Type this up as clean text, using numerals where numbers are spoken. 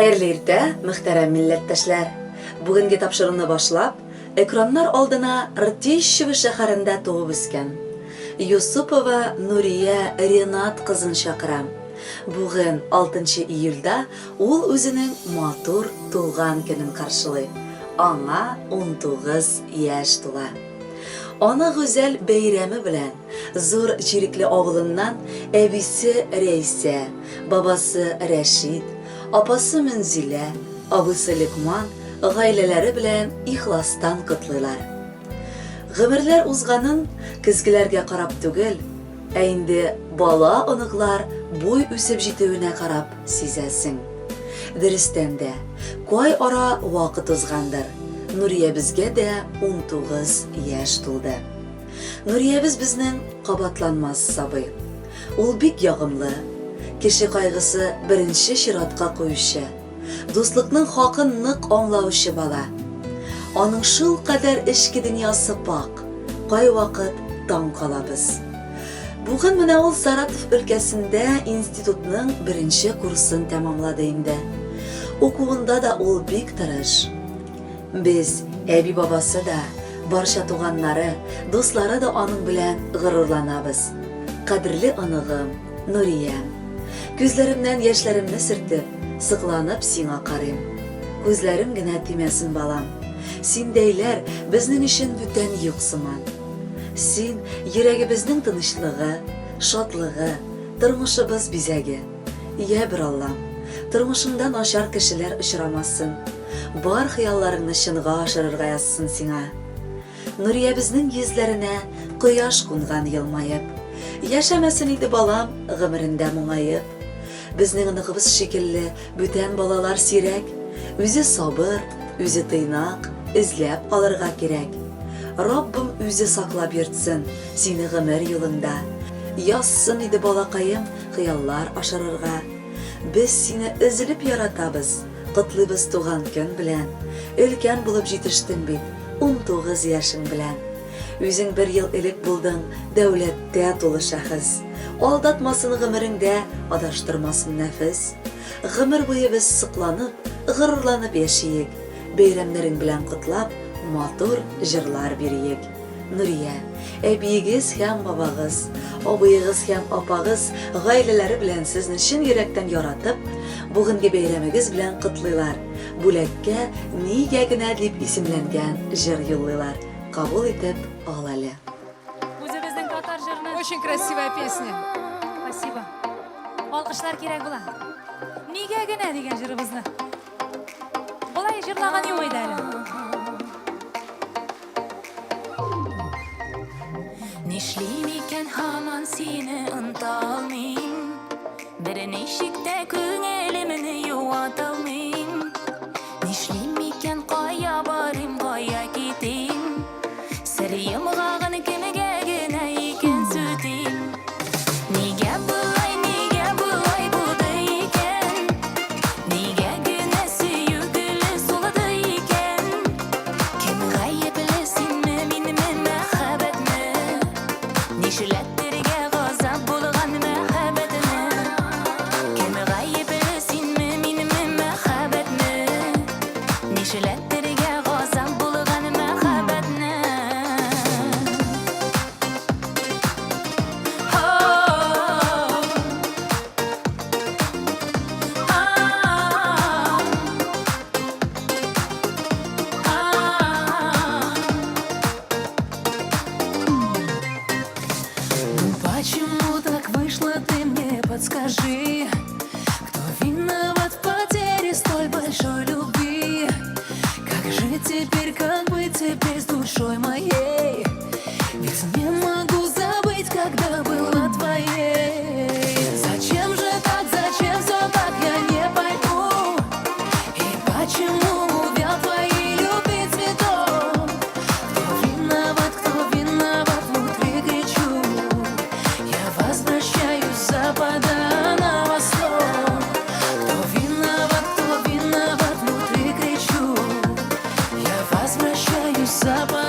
Хәерле иртә, мөхтәрәм милләттәшләр! Бүгенге тапшыруны башлап, экраннар алдына Ртищево шәһәрендә туып үскән Юсупова Нурия Ренат кызын чакырам. Бүген, 6 июльдә, ул үзенең матур туган көнен каршылый. Аңа 19 яшь тула. Аны гүзәл бәйрәме белән Зур Чирекле авылыннан әбисе Рәйсә, бабасы Рәшит, апасы Мөнзилә, абыйсы Лекман гаиләләре белән ихластан котлыйлар. Гомерләр узганын көзгеләргә карап түгел, ә инде бала-оныклар буй үсеп җитүенә карап сизәсең. Дөрестән дә, кай ара вакыт узгандыр, Нуриябезгә дә 19 яшь тулды. Нуриябез безнең кабатланмас сабый. Ул бик ягымлы, кеше кайгысы беренче чиратка куючы, дуслыкның хакын нык аңлаучы бала. Аның шулкадәр эчке дөньясы пакь, кайвакыт таң калабыз. Бүген менә ул Саратов өлкәсендә институтның беренче курсын тәмамлады инде. Укуында да ул бик тырыш. Без, әби-бабасы да, барча туганнары, дуслары да аның белән горурланабыз. Кадерле оныгым, Нуриям. Күзләремнән яшьләремне сөртеп, сокланып сиңа карыйм. Күзләрем генә тимәсен, балам. Синдәйләр безнең өчен бүтән юк сыман. Син, йөрәгебезнең тынычлыгы, шатлыгы, тормышыбыз бизәге. Йә бер Аллам, тормышыңда начар кешеләр очрамасын. Бар хыялларыңны чынга ашырырга язсын сиңа. Нуриябезнең йөзләренә кояш кунган елмаеп. Яшәмәсен иде балам гомерендә моңаеп. Безнең оныгыбыз шикелле бүтән балалар сирәк. Үзе сабыр, үзе тыйнак, эзләп алырга кирәк. Раббым үзе саклап йөртсен сине гомер юлыңда. Язсын иде балакаем хыяллар ашырырга. Без сине өзелеп яратабыз. Котлыйбыз туган көн белән! Өлкән булып җитештең бит, 19 яшең белән. Үзең бер ел элек булдың дәүләттә тулы шәхес. Алдатмасын гомереңдә, адаштырмасын нәфес. Гомер буе без сокланып, горурланып яшиек, бәйрәмнәрең белән котлап, матур җырлар бириек. Нурия, әбиегез һәм бабагыз, абыегыз һәм апагыз гаиләләре белән сезне чын йөрәктән яратып, бүгенге бәйрәмегез белән котлыйлар. Бүләккә Нигә генә дип исемләнгән җыр юллыйлар. Кабул итеп ал әле. Үзебезнең татар җырны. Очень красивая песня. Спасибо. Алкышлар кирәк була. Нигә генә дигән җырыбызны. Болай җырлаган юк иде әле. Нишлим икән һаман сине оныта алмыйм. Берничек тә күңелемне юата алмыйм. Нишлим икән, кая барыйм, кая китим? Сер йомгагын кемгә генә икән сүтим? Нигә болай, нигә болай булды икән? Нигә генә сөю гөле сулды икән? Кем гаепле, синме, минме, мәхәббәтме? Нишләтергә газап булган мәхәббәтне? Кем гаепле, синме, минме, мәхәббәтме? Нишләтергә газап булган мәхәббәтне? Ну почему так вышло, ты мне подскажи? Кто виноват в потере столь большой любви? Как же теперь, как быть теперь с душой моей? Ведь не могу забыть, когда была твоей. Зачем же так, зачем все так, я не пойму. И почему увял твоей любви цветок? Кто виноват, внутри кричу. Я возвращаюсь с запада на восток. Кто виноват, внутри кричу. Я возвращаюсь с запада.